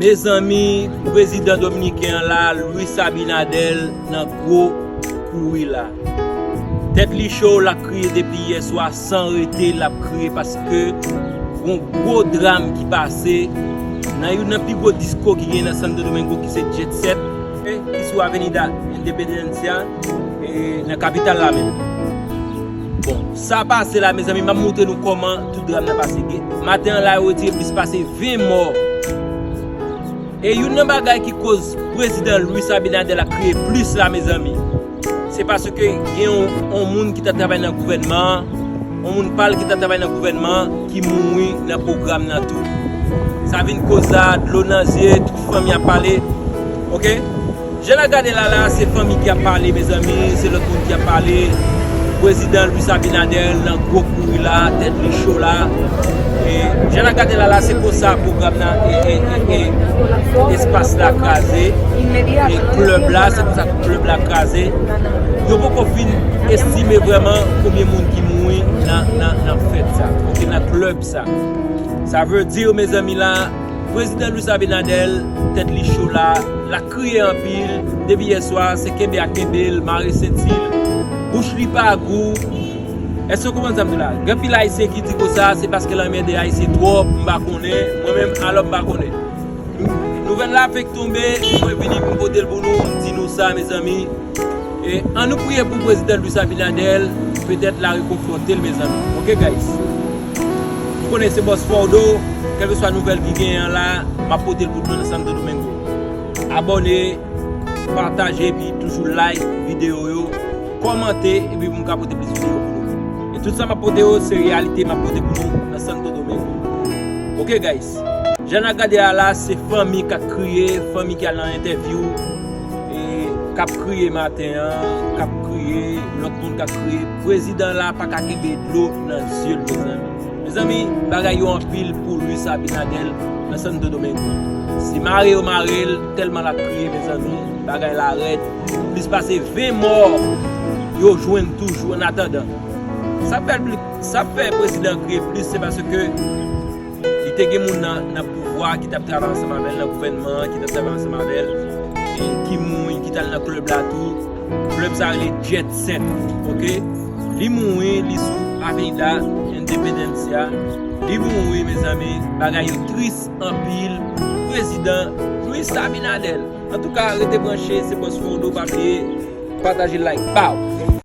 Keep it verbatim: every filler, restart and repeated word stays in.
Mezanmi, prezidan dominiken an la, Luis Abinader, nan gwo kouri la. Tèt li cho, l ap kriye depi yè swa san rete, l ap kriye paske gon gwo dram ki pase nan youn nan pi gwo disko ki gen nan Santo Domingo, ki se Jet Set, ki sou Avenida Independencia, e, nan kapital la menm. Bon, sa pase la, mezanmi, m ap montre nou kòman tout dram nan pase. Gen, maten an la, yo retire plis pase ven mò. E youn nan bagay ki koz prezidan Luis Abinader la kriye plis la, mezanmi, se paske gen yon, yon moun ki ta travay nan gouvènman an, yon moun pa l ki ta travay nan gouvènman an, ki mouri nan pwogram nan tou. Sa vin koz sa, dlo nan zye, tout fanmi ap pale. Oke? Jan n ap gade la la, se fanmi ki ap pale, mezanmi, se lòt moun ki ap pale. Prezidan Luis Abinader nan gwo kouri la, tèt li cho la. E, jan n ap gade la la, se konsa pwogram nan, e, e, e, e, espas la kraze. E klèb la, se konsa klèb la kraze. Yo poko fin estime vrèman konbyen moun ki mouri nan, nan, nan fèt sa, oubyen nan klèb sa. Sa vle di, mezanmi, la, prezidan Luis Abinader, tèt li cho la, l ap kriye anpil. Depi yè swa, se kenbe a kenbe l, mare senti l. Bouch li pa gou. Èske w konprann sa m di la? Gen anpil Ayisyen ki di konsa, se paske l anmède Ayisyen twòp, m pa konnen. Mwen menm, alò, m pa konnen. Nouvèl la fèk tonbe, mwen vini pou m pote l pou nou, m di nou sa, mezanmi. E, ann nou priye pou prezidan Luis Abinader, petèt l a rekonfòte l, mezanmi. Oke, guys? Ou konnen se Bòs Fordo, kèlkeswa nouvèl ki genyen an la, m ap pote l pou nou nan Santo Domingo. Abòne, pataje, epi toujou like videyo yo, kòmante, epi pou m ka pote plis videyo pou nou. E tout sa m ap pote yo, se reyalite m ap pote pou nou nan Santo Domingo. Oke, guys? Jan n ap gade a la, se fanmi k ap kriye, fanmi ki al nan entèvyou, e k ap kriye maten an, k ap kriye, lòt moun k ap kriye. Prezidan la pa ka kenbe dlo nan zye l, mezanmi. Mezanmi, bagay yo anpil pou Luis Abinader nan Santo Domingo. Se mare yo mare l, tèlman l ap kriye, mezanmi, bagay la rèd. Plis pase ven mò yo jwenn toujou, annatandan. Sa fè l pli, sa fè prezidan kriye plis, se paske li te gen moun nan, nan pouvwa ki t ap travay ansanm avè l, nan gouvènman an, ki t ap travay ansanm avè l, e ki mouri, ki t al nan klèb la tou. Klèb sa rele Jet Set, oke? Li mouri, li sou Avenida Independencia. Li mouri, mezanmi, bagay yo tris anpil. Prezidan Luis Abinader. Antouka, rete branche, se Bòs Fordo, pa bliye pataje, like, pow!